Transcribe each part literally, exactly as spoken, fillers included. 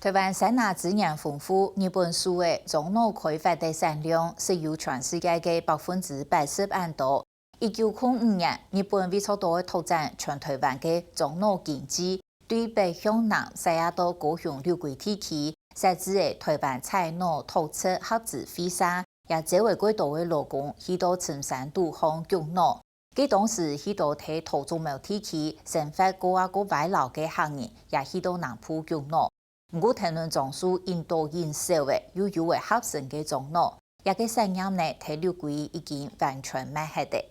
臺灣山林資源豐富，日本樹仔樟腦開發个產量係有全世界个百分之八十恁多。一九空五年，日本為著愛拓展全臺灣个樟腦經濟，對北向南徙啊到高雄六龜地區，設置个臺灣採腦拓殖合資會社，也招會較多个勞工去到深山肚項鋸腦。 該當時，許多在桃竹苗地區生活過啊過歪老个客人，也去到南部鋸腦。毋過，藤崙樟樹因多因少仔，又有个合成个樟腦，這个產業呢，在六龜已經完全滅忒了。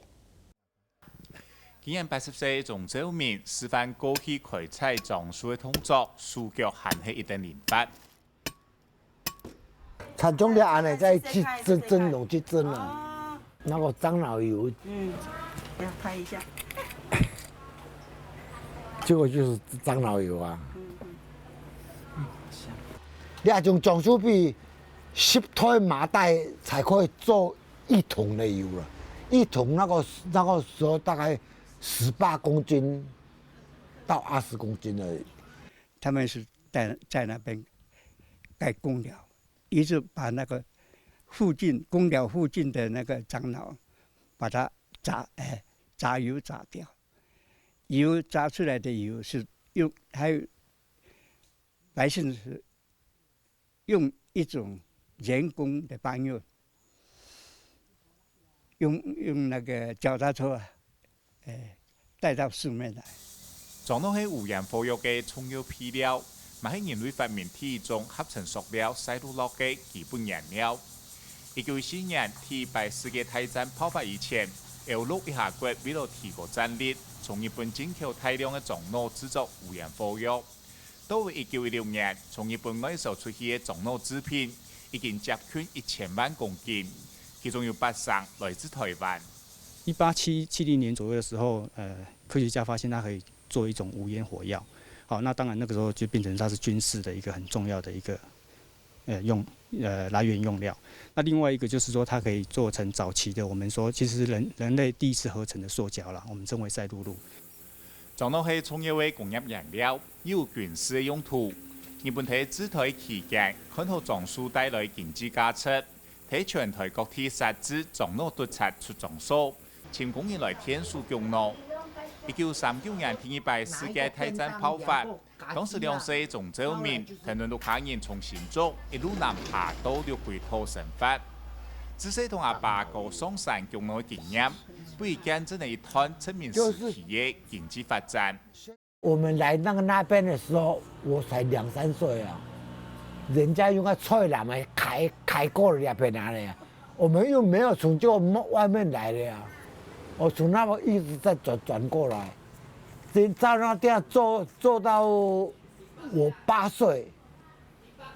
今年八十歲个鍾昭明示範過去開採樟樹个動作，手腳還係一等靈活。 產中了恁呢，再去蒸，蒸籠去蒸啊。哦。那個樟腦油，嗯，要拍一下。這個就是樟腦油啊。嗯嗯。你愛用樟樹皮十袋麻袋才可以做一桶的油了。一桶那個，那個時候大概十八公斤到二十公斤而已。他們是在，在那邊蓋工寮， 一直把那個附近，工寮附近的那個樟腦，把它榨，哎，榨油榨掉。油榨出來的油是用，還有百姓是用一種人工的搬運，用，用那個腳踏車啊， 哎，帶到市面來。樟腦係無煙火藥个重要配料，嘛係人類發明第一種合成塑料細路樂个基本原料。一九一四年，第一擺世界大戰爆發以前，歐陸一下國為了提高戰力，從日本進口大量个樟腦製作無煙火藥。 到一九一六年，從日本外銷出去个樟腦製品已經接近一千萬公斤，其中有八成來自臺灣。一八七七零年左右的時候，呃，科學家發現它可以做一種無煙火藥。好，那當然那個時候就變成它是軍事的一個很重要的一個，呃，用，呃，來源用料。那另外一個就是說，它可以做成早期的，我們說其實人，人類第一次合成的塑膠啦，我們稱為賽璐珞。 樟腦係重要个工業原料，又有軍事个用途。日本在治臺期間，看好樟樹帶來經濟價值，在全臺各地設置樟腦督察出樟所，請工人來𢯭手鋸腦。一九三九年第二擺世界大戰爆發，當時兩歲个鍾昭明，跈等屋下人從新竹一路南下到六龜討生活。自細同阿爸哥上山鋸腦个經驗， 分佢見證了一段殖民時期个經濟發展。我們來那個那邊的時候，我才兩三歲啊，人家用个菜籃來開，開過來那邊來的啊，我們又沒有從這個外面來的啊，我從那邊一直在轉，轉過來，直接在那地方做，做到我八歲，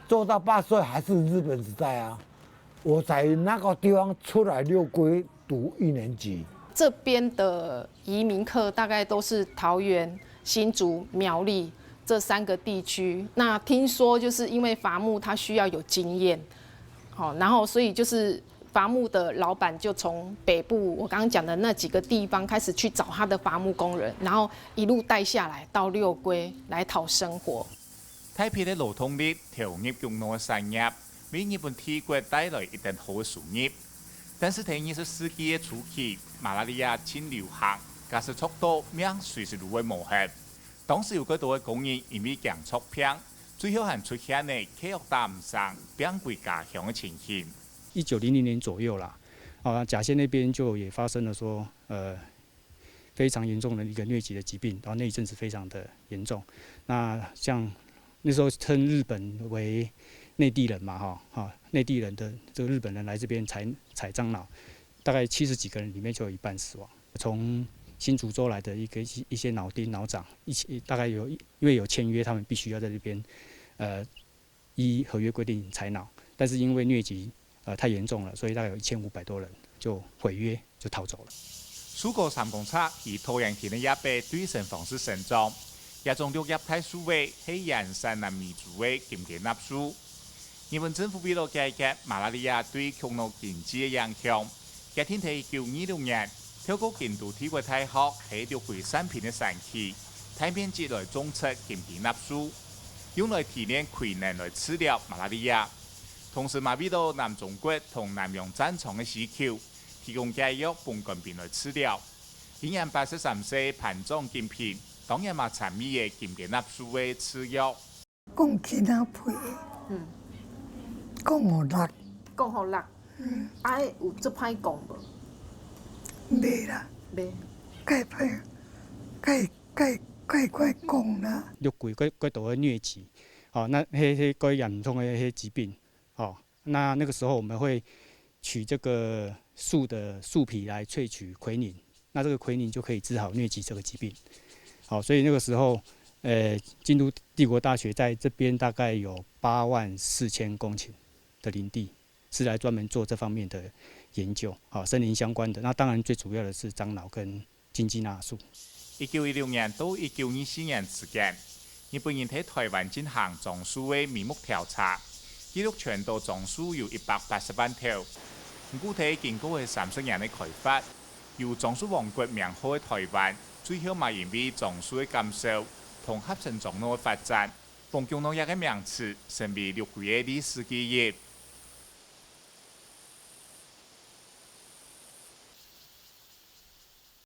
做到八歲還是日本時代啊，我在那個地方出來六龜 讀一年級。這邊的移民客大概都是桃園、新竹、苗栗這三個地區。那聽說就是因為伐木它需要有經驗，好，然後所以就是伐木的老闆就從北部我剛剛講的那幾個地方開始去找他的伐木工人，然後一路帶下來到六龜來討生活。 大批个勞動力投入鋸腦个產業，為日本帝國帶來一等好个收入。但是在二十世紀个初期，馬拉利亞盡流行，假使著著，命隨時就會無忒。當時有較多个工人因為驚著病，最後還出現了契約打毋成、病歸家鄉个情形。一九零零年左右啦，啊，甲仙那邊就也發生了說，呃， 非常嚴重的一個瘧疾的疾病，然後那一陣子非常的嚴重。那像那時候稱日本為內地人嘛，哈，哈，內地人的這個日本人來這邊採，採樟腦，大概七十幾個人裡面就有一半死亡。從新竹州來的一個，一些，一些腦丁、腦長，一起，大概有，因為有簽約，他們必須要在這邊，呃， 依合約規定採腦，但是因為瘧疾，呃，太嚴重了，所以大概有一千五百多人就毀約就逃走了。樹哥三公尺，以桃園縣个一百對生方式生長，這種綠葉大樹仔係原產南美洲个金雞納樹。日本政府為了解決馬拉利亞對樟腦經濟个影響，決定在一九二六年，透過京都帝國大學在六龜善品个山區，大面積來種植金雞納樹。用來提煉葵能來治療馬拉利亞。同時嘛為到南中國同南洋戰場个需求，提供解藥分官兵來治療。今年八十三歲个潘莊金平，當年嘛參與个金雞納樹个製藥。講雞仔皮，嗯，講好辣，講好辣。嗯，啊，有足歹講無？袂啦，袂。蓋歹，蓋蓋蓋怪講啦。六龜怪怪到个瘧疾，哦，那迄迄怪嚴重个迄疾病，哦，那那个时候我们会取这个树的树皮来萃取奎宁，那这个奎宁就可以治好疟疾这个疾病。好，所以那个时候，呃，京都帝国大学在这边大概有八万四千公顷的林地，是来专门做这方面的研究，好，森林相关的。那当然最主要的是樟脑跟金鸡纳树。一九一六年到一九二四年之间，日本人在台湾进行樟树个名目调查，记录全島樟树有一百八十万头。毋過在经过个三十年个开发，有樟树王国名号个台湾，最后嘛因为樟树个减少同合成樟脑个发展，放降農业个名词成为六龜个历史记忆。